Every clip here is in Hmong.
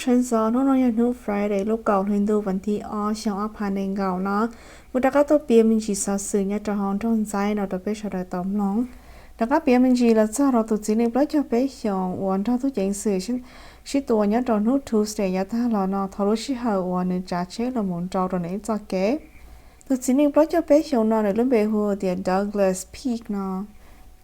Sawv ntxov hnub no yog hnub Friday lub kaum hli ntuj vas thib ob xyoo ob phav nees nkaum no, kuv rov qab tuaj piav me ntsis xov xwm nyob rau hauv nroog Ntxaib no rau peb sawv daws tau mloog. Rov qab piav me ntsis los txog rau tus txiv neej plaub caug peb xyoos uas nrog tub ceev xwm sib tua nyob rau hnub Tuesday yav tag los no thaum lub sij hawm uas nws tsav tsheb los mus nrau rau nws ib txoj kev. Tus txiv neej plaub caug peb xyoos no nws lub npe hu tias Douglas Peak no.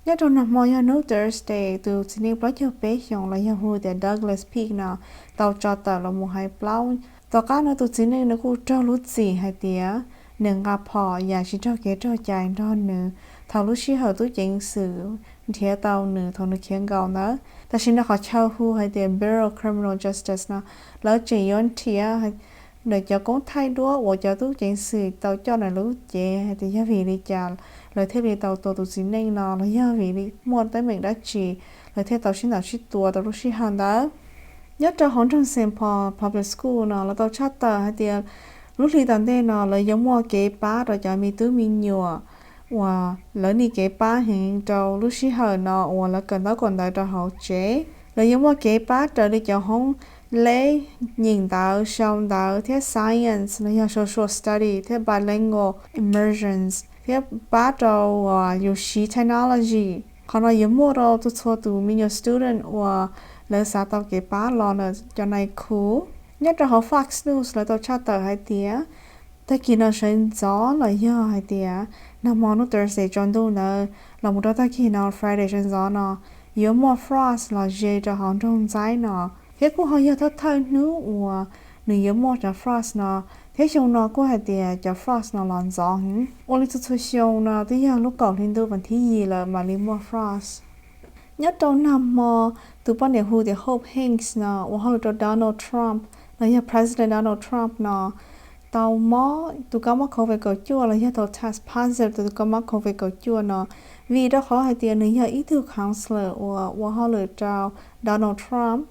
Nyob rau nag hmo yog hnub Thursday, tus txiv neej plaub caug peb xyoos los yog hu tias Douglas Peak no tau tso tawm los mus hais plaub. Tom qab no tus txiv neej nws kuj raug lub txim hais tias nws nqa phom yam tsis raug kev raug cai nrog nws thaum lub sij hawm tub ceev xwm nrhiav tau nws thaum nws khiav nkaum ntawd. Tam sim no qhov chaw hu hais tias Bureau of Criminal Justice no, lawv tseem yuav nrhiav ntawm cov koob thaij duab uas cov tub ceev xwm tau coj nws lub cev hais tias yog vim li cas lawv thiaj li tau tua tus txiv neej no los yog vim li muaj teeb meem dab tsi lawv thiaj tau sib ntaus sib tua tau lub sij hawm ntawd. Nyob rau hauv nroog Saint Paul Public School no lawv tau tshaj tawm hais tias lub hli tom ntej no lawv yuav muaj kev pab rau cov me tub me nyuam uas lawv nim kev pab heev rau lub sij hawm no uas lawv kawm ntaub kawm ntawv rau hauv tsev. Lawv yuav muaj kev pab raws li cov hoob leb, nyeem ntawv, sau ntawv thiab science los yog social study thiab bilingual immersions thiab pab rau uas yus siv technology. Qhov no yuav muaj rau txhua tus me nyuam student uas lawv xav tau kev pab los ntawm cov nai khu. Nyob rau hauv Fox News lawv tau tshaj tawm hais tias tag kis no sawv ntxov los yog hais tias nag hmo hnub Thursday tsaus ntuj ntawd los mus rau tag kis no Friday sawv ntxov no yuav muaj frost los ze rau hauv nroog Ntxaib no, thiab kuj ho yog thawj thawj hnub uas nws yuav muaj cov frost no, thiab xyoo no kuj hais tias cov frost no los ntxov heev. Ua li txhua txhua xyoo no twb yog lub kaum hli ntuj vas thib yim lawm mam li muaj frost. Nyob rau nag hmo, tus poj niam hu tias Hope Hicks no ua hauj lwm rau Donald Trump los yog President Donald Trump no tau mob tus kab mob covid kaum cuaj los yog tau test positive rau tus kab mob covid kaum cuaj no, vim rau qhov hais tias nws yog ib tug counselor uas ua hauj lwm rau Donald Trump.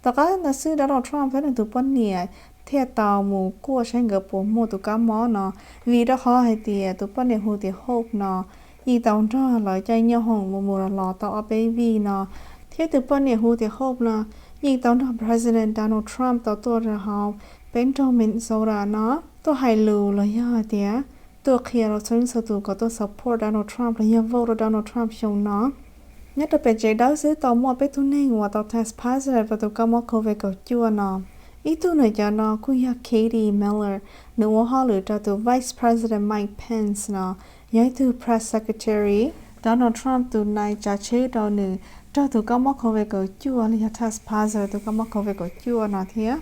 Tom qab ntawd xwb Donald Trump thiab nws tus poj niam thiaj tau mus kuaj saib nkawd puas muaj tus kab mob no, vim rau qhov hais tias tus poj niam hu tias Hope no yeej tau nrog lawv caij nyooj hoom mus mus los los tau ob peb vij no, thiab tus poj niam hu tias Hope no yeej tau nrog President Donald Trump tau tuaj rau hauv peb nroog Minnesota no tuaj hais lus los yog hais tias tuaj qhia rau txhua leej txhua tus kom tuaj support Donald Trump los yog vote rau Donald Trump xyoo no. Nyob rau pem tsev dawb xwb tau muaj peb tug neeg uas tau test positive rau tus kab mob covid kaum cuaj no. Ib tug ntawm cov no kuj yog Katie Miller, nws ua hauj lwm rau tus Vice President Mike Pence no, yog ib tug press secretary, Donald Trump tus nai tsav tsheb rau nws raug tus kab mob covid kaum cuaj los yog test positive tus kab mob covid kaum cuaj no thiab.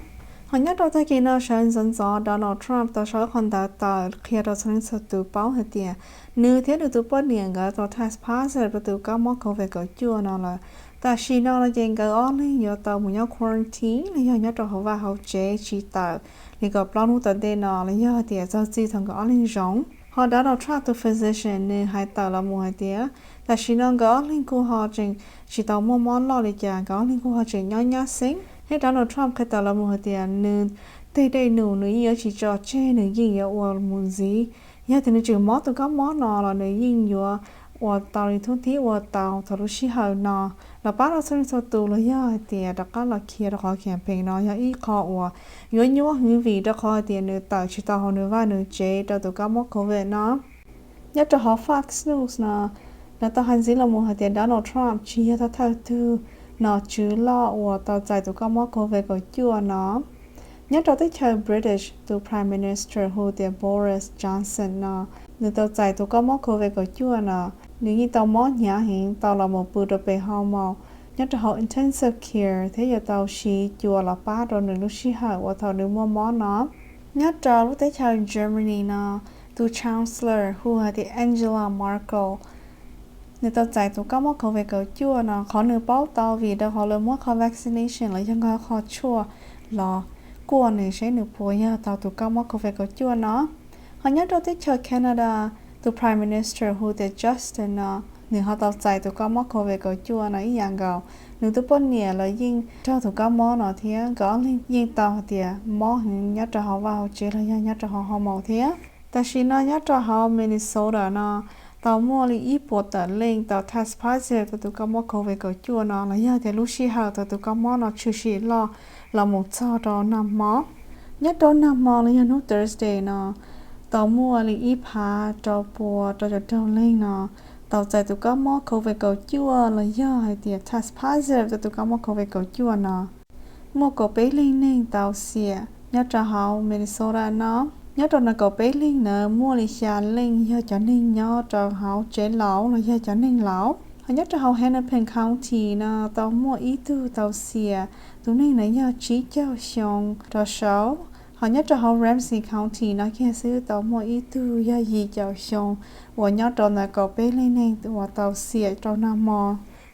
Ho nyob rau tag kis no sawv ntxov ntxov Donald Trump tau sau ib qho ntawv tawm qhia rau txhua leej txhua tus paub hais tias nws thiab nws tus poj niam nkawd tau test positive rau tus kab mob covid kaum cuaj no lawm. Tam sim no no ces nkawd ob leeg yuav tau mus nyob quarantine los yog nyob rau hauv vaj hauv tsev tsis tawm li kaum plaub hnub tom ntej no los yog tias txog txij thaum nkawd ob leeg zoo. Ho Donald Trump tus physician nws hais tawm los mus hais tias tam sim no nkawd ob leeg kuj ho tseem tsis tau muaj mob loj li cas, nkawd ob leeg kuj ho tseem nyob nyab xeeb. Thiab Donald Trump qhia tawm los mus hais tias nws tej dej num nws yeej yuav tsis tso tseg, nws yeej yuav ua mus ntxiv. Yog tias nws tseem mob tus kab mob no los nws yeej yuav ua tau li thub thib ua tau thaum lub sij hawm no los pab rau txhua leej txhua tus los yog hais tias rov qab los khiav rau qhov campaign no yog ib qho uas yuav nyuaj heev vim rau qhov hais tias nws tawm tsis tau hauv nws vaj nws tsev rau tus kab mob covid no. Nyob rau hauv Fox News no, lawv tau hais ntxiv los mus hais tias Donald Trump tsis yog thawj thawj tug nom tswv loj uas tau txais tus kab mob covid kaum cuaj no. Nyob rau teb chaws British, tus Prime Minister hu tias Boris Johnson no, nws tau txais tus kab mob covid kaum cuaj no, nws yeej tau mob hnyav heev tau los mus pw rau pem hoo maum nyob rau hauv intensive care thiab yuav tau siv cua los pab rau nws lub sij hawm uas thaum nws muaj mob no. Nyob rau lub teb chaws Germany no, tus Chancellor hu hais tias Angela Merkel, nws tau txais tus kab mob covid kaum cuaj no. Qhov nws paub tau vim rau qhov lawv muab qhov vaccination los yog nkawd qhov tshuaj los kuaj nws seb nws puas yog tau tus kab mob covid kaum cuaj no. Ho nyob rau teb chaws Canada, tus Prime Minister hu tias Justin no, nws ho tau txais tus kab mob covid kaum cuaj no ib yam nkaus. Nws tus poj niam los yeej raug tus kab mob no thiab, nkawd ob leeg yeej tau hais tias mob heev nyob rau hauv vaj hauv tsev los yog nyob rau hauv hoo maum thiab. Tam sim no nyob rau hauv Minnesota no, tau muaj li ib puas tawm leej tau test positive rau tus kab mob covid kaum cuaj no los yog tias lub sij hawm tau tus kab mob no tshwm sim loj los mus txog rau nag hmo. Nyob rau nag hmo los yog hnub Thursday no tau muaj li ib phav rau pua rau caum raug leej no tau txais tus kab mob covid kaum cuaj los yog hais tias test positive rau tus kab mob covid kaum cuaj no. Muaj kaum peb leej neeg tau xiam nyob rau hauv Minnesota no. Nyob rau no kaum peb leej ntawd muaj li xya leej yog cov neeg nyob rau hauv tsev laus los yog cov neeg laus. Hos nyob rau hauv Hennepin County no tau muaj ib tug tau xiam, tus neeg ntawd yog tsib caug xyoo rov saud. Hos nyob rau hauv Ramsey County no kiag xwb tau muaj ib tug yog yim caum xyoo uas nyob rau ntawm kaum peb leej neeg uas tau xiam rau nag hmo.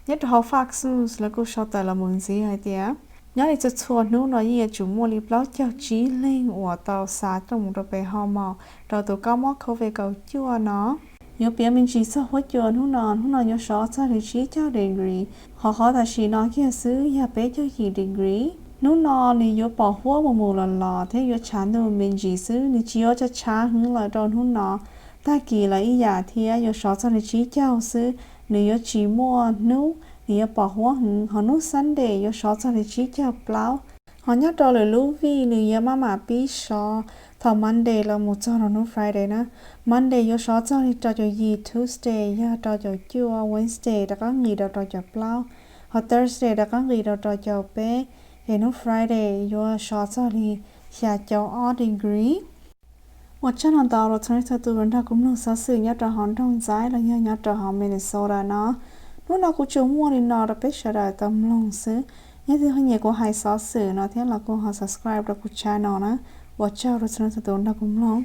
Nyob rau hauv Fox News lawv kuj sau tawm los mus ntxiv hais tias nyob li txhua txhua hnub no yeej yuav tsum muaj li plaub caug tsib leeg uas tau xa tuaj mus rau pem ho mos rau tus kab mob covid kaum cuaj no. Yuav piav me ntsis txog huab cua hnub no, hnub no yuav sov txog li tsib caug degree, hos qhov tam sim no kiag xwb yog peb caug yim degree. Hnub no nws yuav pom huab mus mus los los thiab yuav tshav ntuj me ntsis xwb, nws tsis yuav tshav tshav heev lawm rau hnub no. Tag kis los ib yam thiab, yuav sov txog li tsib caug xwb, nws yuav tsis muaj hnub, nws yuav pom huab heev. Hos hnub Sunday yuav sov txog li tsib caug plaub. Hos nyob rau lwm lub vij nws yuav maj mam pib sov thaum Monday los mus txog rau hnub Friday na. Monday yuav sov txog li rau caum yim, Tuesday yog rau caum cuaj, Wednesday rov qab nqis rau rau caum plaub, hos Thursday rov qab nqis rau rau caum peb, es hnub Friday yuav sov txog li xya caum ob degree. Ua tsaug ntau rau txhua leej txhua tus uas nrog kuv mloog xov xwm nyob rau hauv nroog Ntxaib los yog nyob rau hauv Minnesota no. Hnub no kuv tsuas muaj li no rau peb sawv daws tau mloog xwb. Yog leej twg ho nyiam kuv hais xov xwm no thiab los kuj ho subscribe rau kuv channel na. Ua tsaug rau txhua leej txhua tus nrog kuv mloog.